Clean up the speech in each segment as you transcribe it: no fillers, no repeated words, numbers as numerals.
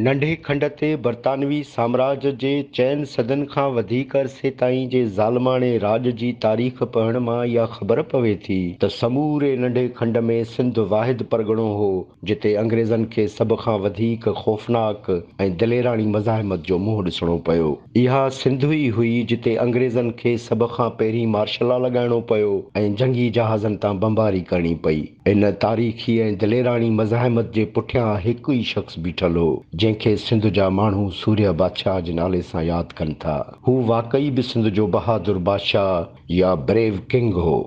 ننڍي کنڊ تي برطانوي سامراج جي چئن صدين کان وڌيڪ عرصي تائين جي ظالماڻي راڄ جي تاريخ پڙهڻ مان اها خبر پوي ٿي ته سموري ننڍي کنڊ ۾ سنڌ واحد پرڳڻو هو جتي انگريزن کي سڀ کان وڌيڪ خوفناڪ ۽ دليراڻي مزاحمت جو منهن ڏسڻو پيو. اها سنڌ ئي هئي جتي انگريزن کي سڀ کان پهرين مارشل لا لڳائڻو پيو ۽ جنگي جهازن تان بمباري ڪرڻي پئي. ان تاريخي ۽ دليراڻي مزاحمت جي پٺيان هڪ ئي شخص بيٺل هو، جنهن کي سنڌ جا ماڻهو سورهيه بادشاهه جي نالي سان ياد ڪن ٿا. هو واقعي به سنڌ جو بهادر بادشاهه يا بريو ڪنگ هو.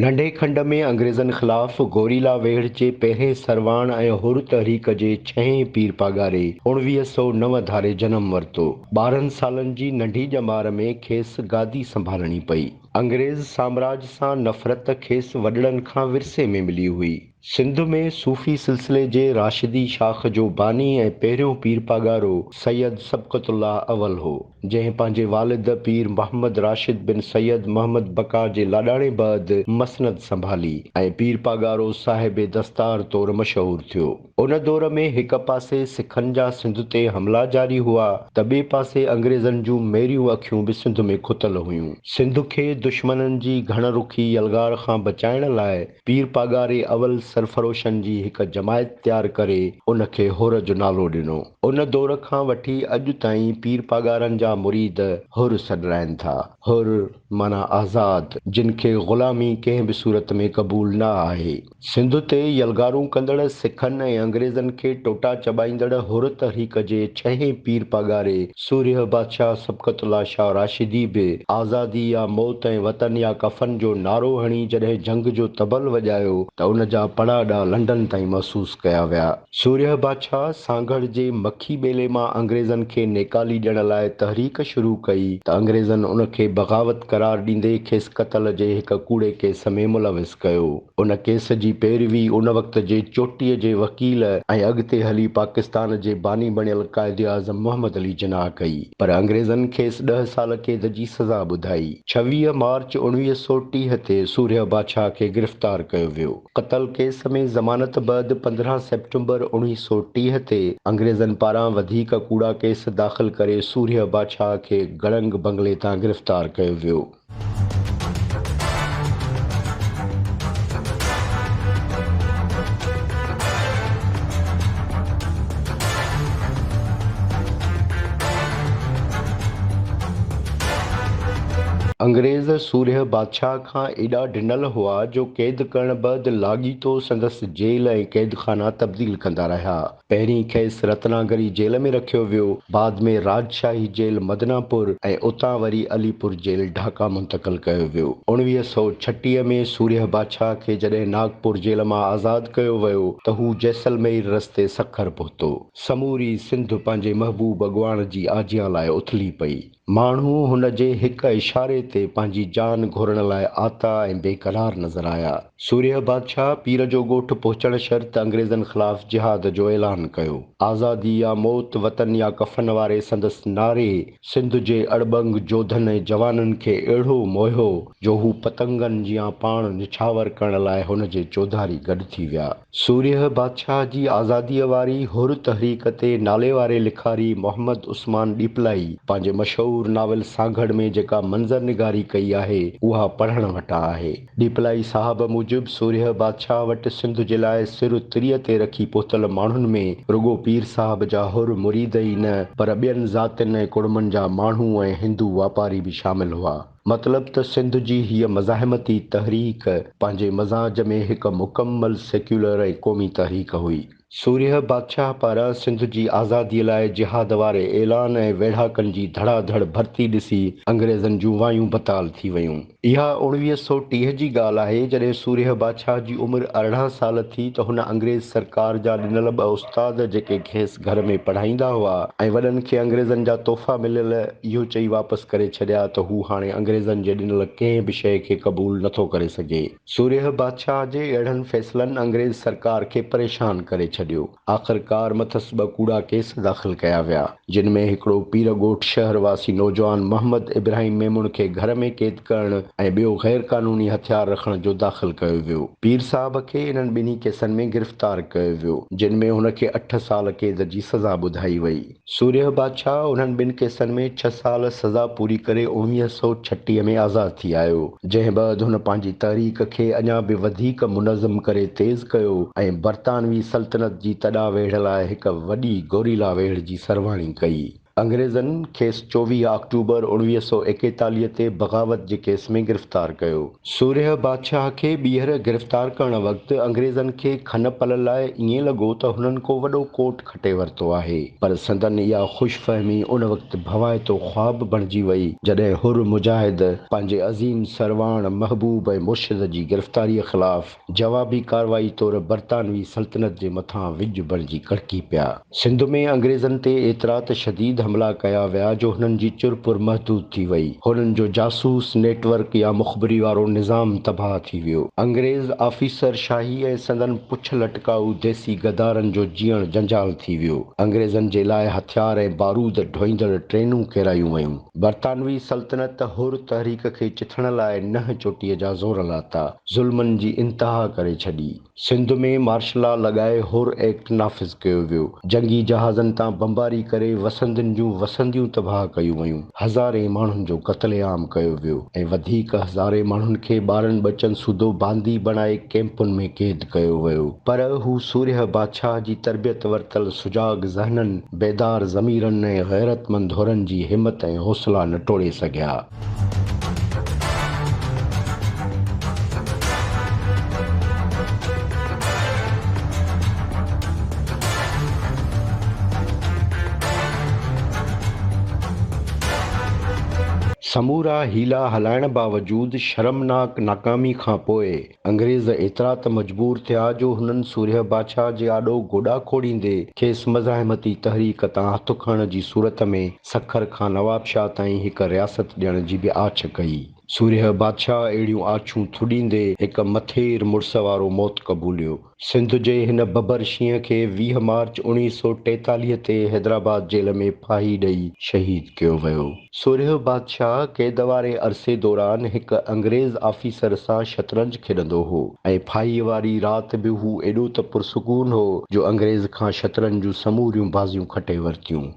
ننڍي کنڊ ۾ انگريزن خلاف گوريلا ويڙهه جي پهرين سرواڻ ۽ حر تحريڪ جي ڇهين پير پاڳاري 1909 ڌاري جنم ورتو. 12 سالن جي ننڍي ڄمار ۾ کيس گادي سنڀالڻي پئي. انگريز سامراج سان نفرت کيس وڏڙن کان ورثي ۾ ملي هئي. سنڌ ۾ صوفي سلسلي جي راشدي شاخ جو باني ۽ پهريون پير پاڳارو سيد صبغت الله اول هو، جنهن پنهنجي والد پير محمد راشد بن سيد محمد بقا جي لاڏاڻي بعد مسند سنڀالي ۽ پير پاڳارو صاحب دستار طور مشهور ٿيو. ان دور ۾ هڪ پاسي سکن جا سنڌ تي حملا جاري هئا ته ٻئي پاسي انگريزن جون ميريون اکيون به سنڌ ۾ کتل هيون. سنڌ کي دشمنن جي گهڻ رخي يلغار کان بچائڻ لاء پير پاڳاري اول سرفروشن جي هڪ جماعت تيار ڪري ان کي حر جو نالو ڏنو. ان دور کان وٺي اڄ تائين پير پاڳارن جا مريد حر سڏرائن ٿا. حر معنيٰ آزاد، جن کي غلامي ڪنهن به صورت ۾ قبول نه آهي. سنڌ تي يلغارون ڪندڙ سکن ۽ انگريزن کي ٽوٽا چٻائيندڙ حر تحريڪ جي ڇهين پير پاڳاري سورهيه بادشاهه صبغت الله شاهه راشدي به آزادي يا موت ۽ وطن يا ڪفن جو نعرو هڻي جڏهن جنگ جو طبل وڄايو ته ان جا پڙاڏا لنڊن تائين محسوس ڪيا ويا. سورهيه بادشاهه سانگهڙ جي مکي ٻيلي مان انگريزن کي نيڪالي ڏيڻ لاء تحريڪ شروع ڪئي ته انگريزن ان کي بغاوت قرار ڏيندي کيس قتل جي هڪ ڪوڙي ڪيس ۾ ملوث ڪيو. ان ڪيس جي پيروي ان وقت جي چوٽيء جي وڪيل ۽ اڳتي هلي پاڪستان جي باني بڻيل قائداعظم محمد علي جناح ڪئي پر انگريزن کيس ڏهه سال قيد جي سزا ٻڌائي. 26 مارچ 1930 تي سورهيه بادشاهه کي گرفتار ڪيو ويو. قتل ڪيس ۾ ضمانت بعد 15 سيپٽمبر 1930 تي انگريزن پاران وڌيڪ ڪوڙا ڪيس داخل ڪري سورهيه بادشاهه کي گڙنگ بنگلي تان گرفتار ڪيو ويو. انگريز سورهيه بادشاهه کان ايڏا ڊنل هئا جو قيد ڪرڻ بعد لاڳيتو سندس جيل ۽ قيدخانا تبديل ڪندا رهيا. پهرين کيس رتناگري جيل ۾ رکيو ويو، بعد ۾ راجشاهي جيل مدناپور ۽ اتان وري علي پور جيل ڍاڪا منتقل ڪيو ويو. 1936 ۾ سورهيه بادشاهه کي جڏهن ناگپور جيل مان آزاد ڪيو ويو ته هو جيسلمير رستي سکر پهتو. سموري سنڌ پنهنجي محبوب اڳواڻ جي آجيان لاء اٿلي پئي. ماڻهو هن جي هڪ اشاري تي پنهنجي جان گهورڻ لاء آتا ۽ بيقرار نظر آيا. سورهيه بادشاهه پير جو ڳوٺ پهچڻ شرط انگريزن خلاف جهاد جو اعلان ڪيو. آزادي يا موت، وطن يا ڪفن واري سندس نعري سنڌ جي اڙٻنگ جوڌن ۽ جوانن کي اهڙو موهيو جو هو پتنگن جيان پاڻ نڇاور ڪرڻ لاء هن جي چوڌاري گڏ ٿي ويا. سورهيه بادشاهه جي آزاديء واري حر تحريڪ تي ناليواري لکاري محمد عثمان ڏيپلائي پنهنجي مشهور ناول سانگهڙ ۾ جيڪا منظر نگاري ڪئي آهي، اها پڙهڻ وٽان آهي. ڏيپلائي صاحب موجب سورهيه بادشاهه وٽ سنڌ جي لاء سر تريء تي رکي پهتل ماڻهن ۾ رڳو پير صاحب جا حر مريد ئي نه پر ٻين ذاتين ۽ ڪڙمن جا ماڻهو ۽ هندو واپاري به شامل هئا. مطلب ته سنڌ جي هيء مزاحمتي تحريڪ پنهنجي مزاج ۾ هڪ مڪمل سيڪيولر ۽ قومي تحريڪ هئي. سورهيه بادشاهه پاران سنڌ جي آزاديء لاء جهاد واري اعلان ۽ ويڙهاڪن جي ڌڙا ڌڙ ڀرتي ڏسي انگريزن جون وايون بتال ٿي ويون. اها 1930 جي ڳالهه آهي، جڏهن سورهيه بادشاهه جي عمر 18 سال ٿي ته هن انگريز سرڪار جا ڏنل ٻه استاد جيڪي کيس گهر ۾ پڙهائيندا هئا ۽ وڏن کي انگريزن جا تحفا مليل اهو چئي واپس ڪري ڇڏيا ته هو هاڻي انگريزن جي ڏنل ڪنهن به شيء کي قبول نٿو ڪري سگهي. سورهيه بادشاهه جي اهڙن فيصلن انگريز سرڪار کي پريشان ڪري ڇڏيو. آخرڪار مٿس ٻه ڪوڙا ڪيس داخل ڪيا ويا، جن ۾ هڪڙو پير ڳوٺ شهر واسي نوجوان محمد ابراهيم ميمڻ کي گهر ۾ قيد ڪرڻ ۽ ٻيو غير قانوني هٿيار رکڻ جو داخل ڪيو ويو. پير صاحب کي انهن ٻنهي ڪيسن ۾ گرفتار ڪيو ويو، جن ۾ هن کي اٺ سال قيد جي سزا ٻڌائي وئي. سورهيه بادشاهه انهن ٻن ڪيسن ۾ ڇهه سال سزا پوري ڪري 1936 ۾ آزاد ٿي آيو، جنهن بعد هن پنهنجي تحريڪ کي اڃا به وڌيڪ منظم ڪري تيز ڪيو ۽ برطانوي سلطنت جي تڏا ويڙهه لاء هڪ وڏي گوريلا ويڙهه جي سرواڻي ڪئي. انگريزن کيس 24 آڪٽوبر 1941 تي بغاوت جي ڪيس ۾ گرفتار ڪيو. سورهيه بادشاهه کي ٻيهر گرفتار ڪرڻ وقت انگريزن کي کن پل لاء ائين لڳو ته هنن ڪو وڏو ڪوٽ کٽي ورتو آهي، پر سندن اها خوش فهمي ان وقت ڀوائتو خواب بڻجي وئي، جڏهن حر مجاهد پنهنجي عظيم سرواڻ، محبوب ۽ مرشد جي گرفتاريء خلاف جوابي ڪارروائي طور برطانوي سلطنت جي مٿان وڄ بڻجي ڪڙڪي پيا. سنڌ ۾ انگريزن تي ايترا ته شديد حملا ڪيا ويا جو هنن جي چرپر محدود ٿي وئي. هنن جو جاسوس نيٽ ورڪ يا مخبري وارو نظام تباهه ٿي ويو. انگريز آفيسر شاهي ۽ سندن پڇ لٽڪائو ديسي غدارن جو جيئڻ جنجال ٿي ويو. انگريزن جي لاء هٿيار ۽ بارود ڍوئيندڙ ٽرينون ڪيرايون ويون. برطانوي سلطنت حر تحريڪ کي چٿڻ لاء ننهن چوٽيء جا زور لاتا. ظلمن جي انتها ڪري ڇڏي. سنڌ ۾ مارشل لا لڳائي حر ايڪٽ نافذ ڪيو ويو. جنگي جهازن تان بمباري ڪري وسندين جون وسنديون تباهه ڪيون ويون. هزارين ماڻهن جو قتل عام ڪيو ويو ۽ وڌيڪ هزارين ماڻهن کي ٻارن ٻچن سوڌو باندي بڻائي ڪئمپن ۾ قيد ڪيو ويو. پر هو سورهيه بادشاهه جي تربيت ورتل سجاڳ ذهنن، بيدار ضميرن ۽ غيرتمند حرن جي همت ۽ حوصلا نه ٽوڙي سگهيا. سمورا حيلا هلائڻ باوجود شرمناڪ ناڪامي کان پوء انگريز ايترا ته مجبور ٿيا جو هنن سورهيه بادشاهه جي آڏو گوڏا کوڙيندي کيس مزاحمتي تحريڪ تان هٿ کڻڻ جي صورت ۾ سکر کان نوابشاهه تائين هڪ رياست ڏيڻ جي به آڇ ڪئي. سورهيه بادشاهه اهڙيون آڇون ٿڏيندي هڪ مٿير مڙس وارو موت قبوليو. سنڌ جي هن ببر شينهن کي 20 مارچ 1943 تي حيدرآباد جيل ۾ ڦاهي ڏئي شهيد ڪيو ويو. سورهيه بادشاهه قيد واري عرصي دوران هڪ انگريز آفيسر سان شطرنج کيڏندو هو ۽ ڦاهيء واري رات به هو ايڏو ته پرسڪون هو جو انگريز کان شطرنج جون سموريون بازيون کٽي ورتيون.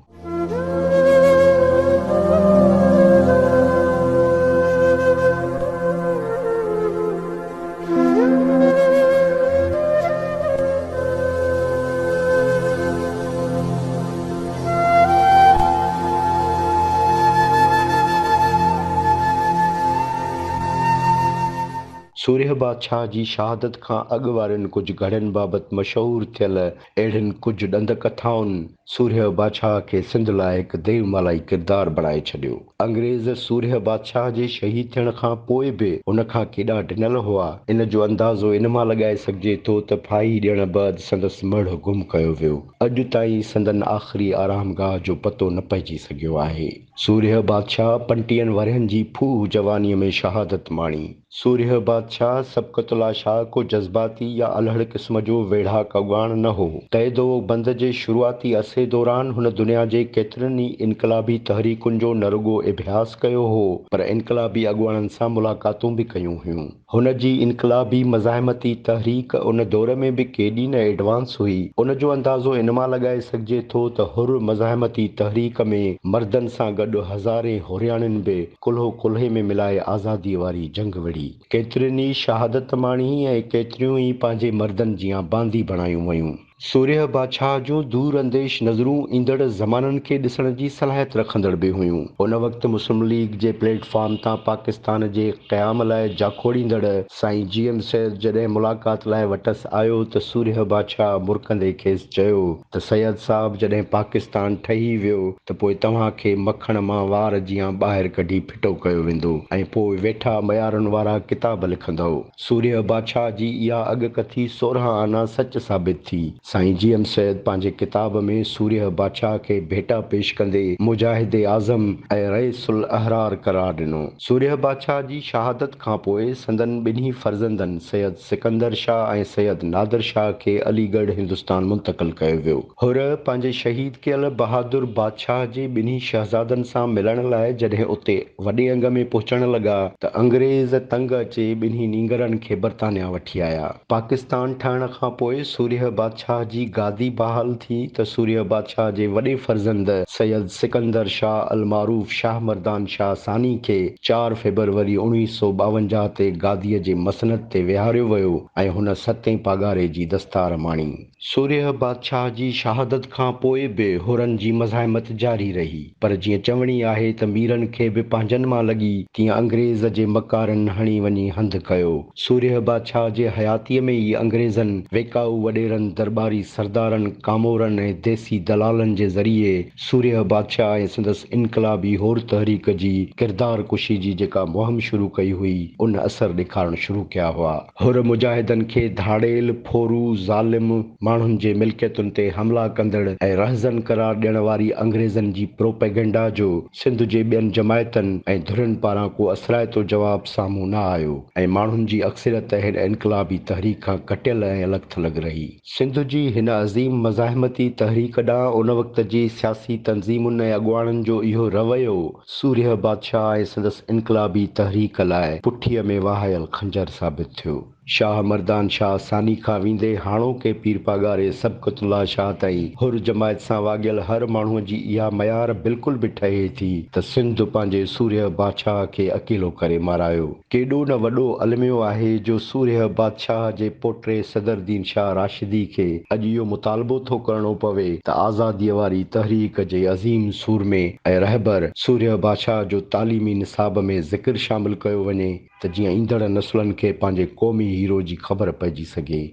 سورهيه بادشاهه جي شهادت کان اڳ وارين ڪجهه گهڙين بابت مشهور ٿيل اهڙين ڪجهه ڏند ڪٿائن سورهيه بادشاهه کي سنڌ لاء هڪ ديومالائي ڪردار بڻائي ڇڏيو. انگريز سورهيه بادشاهه جي شهيد ٿيڻ کان پوء به هن کان ڪيڏا ڊنل هئا، ان جو اندازو ان مان لڳائي سگهجي ٿو ته ڦاهي ڏيڻ بعد سندس مڙهه گم ڪيو ويو. اڄ تائين سندن آخري آرامگاهه جو پتو نه پئجي سگهيو آهي. سورهيه بادشاهه پنٽيهن ورهين جي ڦوهه جوانيء ۾ شهادت ماڻي. سورهيه بادشاهه سبقت الله شاهه ڪو جذباتي يا الهڙ قسم جو ويڙهاڪ اڳواڻ نه هو. قيد و بند جي شروعاتي عرصي دوران هن دنيا جي ڪيترن ئي انقلابي تحريڪن جو نه رڳو اڀياس ڪيو هو پر انقلابي اڳواڻن سان ملاقاتون به ڪيون هيون. هن جي انقلابي مزاحمتي تحريڪ ان دور ۾ به ڪيڏي نه ايڊوانس هئي، ان جو اندازو ان مان لڳائي سگهجي ٿو ته حر مزاحمتي تحريڪ ۾ مردن سان گڏ هزارين حرياڻين به ڪلهو ڪلهي ۾ ملائي آزاديء واري جنگ وڙهي. ڪيترين ئي شهادت ماڻي ۽ ڪيتريون ئي پنهنجي مردن جيان باندي بڻايون ويون. سورهيه بادشاهه جون دور انديش نظرون ايندڙ زمانن کي ڏسڻ جي صلاحيت رکندڙ به هيون. ان وقت مسلم ليگ جي پليٽ فارم تان پاڪستان جي قيام لاء جاکوڙيندڙ سائين جي ايم سيد جڏهن ملاقات لاء وٽس آيو ته سورهيه بادشاهه مرڪندي کيس چيو ته سيد صاحب جڏهن پاڪستان ٺهي ويو ته پوء توهان کي مکڻ مان وار جيان ٻاهر ڪڍي ڦٽو ڪيو ويندو ۽ پوء ويٺا ميارن وارا ڪتاب لکندؤ. سورهيه بادشاهه جي اها اڳڪٿي 16 آنا سچ ثابت ٿي. سائين جي ايم سيد پنهنجي ڪتاب ۾ سورهيه بادشاهه کي ڀيٽا پيش ڪندي مجاهد اعظم ۽ رئيس الاحرار قرار ڏنو. سورهيه بادشاهه جي شهادت کان پوء سندن ٻنهي فرزندن سيد سڪندر شاهه ۽ سيد نادر شاهه کي علي ڳڙهه هندستان منتقل ڪيو ويو. حر پنهنجي شهيد ڪيل بهادر بادشاهه جي ٻنهي شهزادن سان ملڻ لاء جڏهن اتي وڏي انگ ۾ پهچڻ لڳا ته انگريز تنگ اچي ٻنهي نينگرن کي برطانيا وٺي آيا. پاڪستان ٺهڻ کان پوء سورهيه بادشاهه جي گادي بحال ٿي ته سورهيه بادشاهه جي وڏي فرزند سيد سڪندر شاهه المعروف شاهه مردان شاهه ثاني کي چار فيبروري 1952 تي گاديء جي مسند تي ويهاريو ويو ۽ هن ستين پاڳاري جي دستار ماڻي. سورهيه بادشاهه جي شهادت کان پوء به حرن جي مزاحمت جاري رهي، پر جيئن چوڻي آهي ته ميرن کي به پنهنجن مان لڳي، تيئن انگريز جي مڪارن هڻي وڃي هنڌ ڪيو. سورهيه بادشاهه جي حياتيء ۾ ئي انگريزن، ويڪائو وڏيرن، درٻاري سردارن، ڪامورن ۽ ديسي دلالن جي ذريعي سورهيه بادشاهه ۽ سندس انقلابي حر تحريڪ جي ڪردار ڪشي جي جيڪا مهم شروع ڪئي هئي، ان اثر ڏيکارڻ شروع ڪيا هئا. حر مجاهدن کي ڌاڙيل، ڦورو، ظالم، ماڻهن جي ملڪيتن تي حملا ڪندڙ ۽ رهزن قرار ڏيڻ واري انگريزن جي پروپيگنڊا جو سنڌ جي ٻين جماعتن ۽ ڌرين پاران ڪو اثرائتو جواب سامهون نه آيو ۽ ماڻهن جي اڪثريت هن انقلابي تحريڪ کان ڪٽيل ۽ الڳ ٿلڳ رهي. سنڌ جي هن عظيم مزاحمتي تحريڪ ڏانهن ان وقت جي سياسي تنظيمن ۽ اڳواڻن جو اهو رويو سورهيه بادشاهه ۽ سندس انقلابي تحريڪ لاء پٺيء ۾ وهايل خنجر ثابت ٿيو. شاهه مردان شاهه ثاني کان ويندي هاڻوڪي پير پاڳاري صبغت الله شاهه تائين حر جماعت سان واڳيل هر ماڻهوء جي اها ميار بلڪل به ٺهي ٿي ته سنڌ پنهنجي سورهيه بادشاهه کي اڪيلو ڪري مارايو. ڪيڏو نه وڏو الميو آهي جو سورهيه بادشاهه جي پوٽي صدرالدين شاهه راشدي کي اڄ اهو مطالبو ٿو ڪرڻو پوي ته آزاديء واري تحريڪ جي عظيم سورمي ۽ رهبر سورهيه بادشاهه جو تعليمي نصاب ۾ ذڪر شامل ڪيو وڃي ته جيئن ايندڙ نسلن کي پنهنجي قومي هيرو جي خبر پئجي سگهي.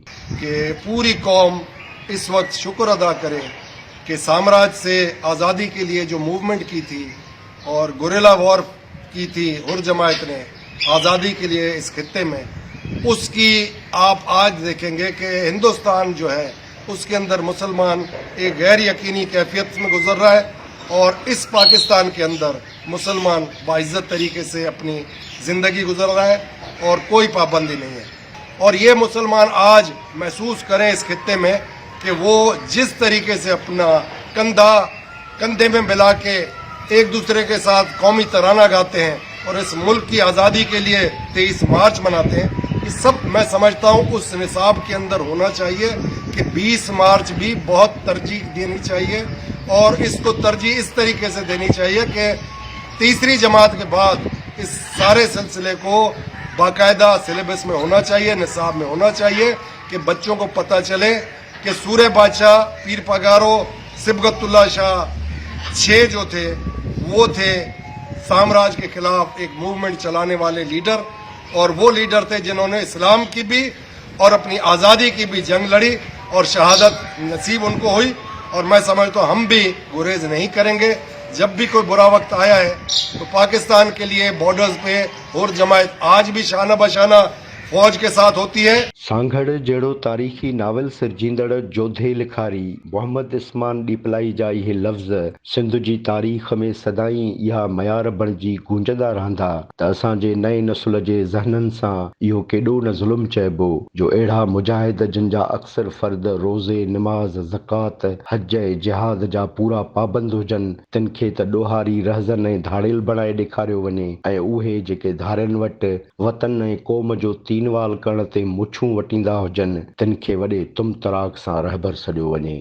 ڪه پوري قوم اس وقت شڪر ادا ڪري ڪه سامراج سي آزادي ڪي ليي جو موومينٽ ڪي ٿي اور گوريلا وار की थी हुर जमायत ने आज़ादी के लिए इस खित्ते में, उसकी आप आज देखेंगे कि हिंदुस्तान जो है उसके अंदर मुसलमान एक गैर यकीनी कैफियत में गुजर रहा है और इस पाकिस्तान के अंदर मुसलमान बाइज़्ज़त तरीके से अपनी ज़िंदगी गुजर रहा है और कोई पाबंदी नहीं है। और ये मुसलमान आज महसूस करें इस खित्ते में कि वो जिस तरीके से अपना कंधा कंधे में मिला के एक दूसरे के साथ कौमी तराना गाते हैं और इस मुल्क की आज़ादी के लिए 23 मार्च मनाते हैं, ये सब मैं समझता हूँ उस निसाब के अंदर होना चाहिए कि 20 मार्च भी बहुत तरजीह देनी चाहिए और इसको तरजीह इस तरीके से देनी चाहिए कि तीसरी जमात के बाद इस सारे सिलसिले को बाकायदा सिलेबस में होना चाहिए, निसाब में होना चाहिए कि बच्चों को पता चले कि सूर्य बादशाह, पीर पगारो, सिबगतुल्ला शाह 6 जो थे वो थे साम्राज्य के खिलाफ एक मूवमेंट चलाने वाले लीडर और वो लीडर थे जिन्होंने इस्लाम की भी और अपनी आज़ादी की भी जंग लड़ी और शहादत नसीब उनको हुई। और मैं समझता हूँ हम भी गुरेज नहीं करेंगे। जब भी कोई बुरा वक्त आया है तो पाकिस्तान के लिए बॉर्डर्स पे हुर जमायत आज भी शाना बशाना फौज के साथ होती है। सांघड़ जहिड़ो तारीख़ी नावल सिरजींदड़ जोधे लिखारी मोहम्मद उस्मान ॾीपलाई जा इहे लफ़्ज़ सिंध जी तारीख़ में सदाईं इहा मयार बणिजी गूंजंदा रहंदा त असांजे नएं नस्ल जे ज़हननि सां इहो केॾो न ज़ुल्म चइबो जो अहिड़ा मुजाहिद जिन जा अक्सर फ़र्द रोज़े, नमाज़, ज़कात, हज ऐं जिहाद जा पूरा पाबंद हुजनि, तिन खे त ॾोहारी, रहज़न ऐं धाड़ेल बणाए ॾेखारियो वञे ऐं उहे जेके धारियनि वटि वतन ऐं क़ौम जो तीनवाल करण ते मुछूं वटींदा हुजनि, तिन खे वॾे तुम तराक सां रहबर सॾियो वञे।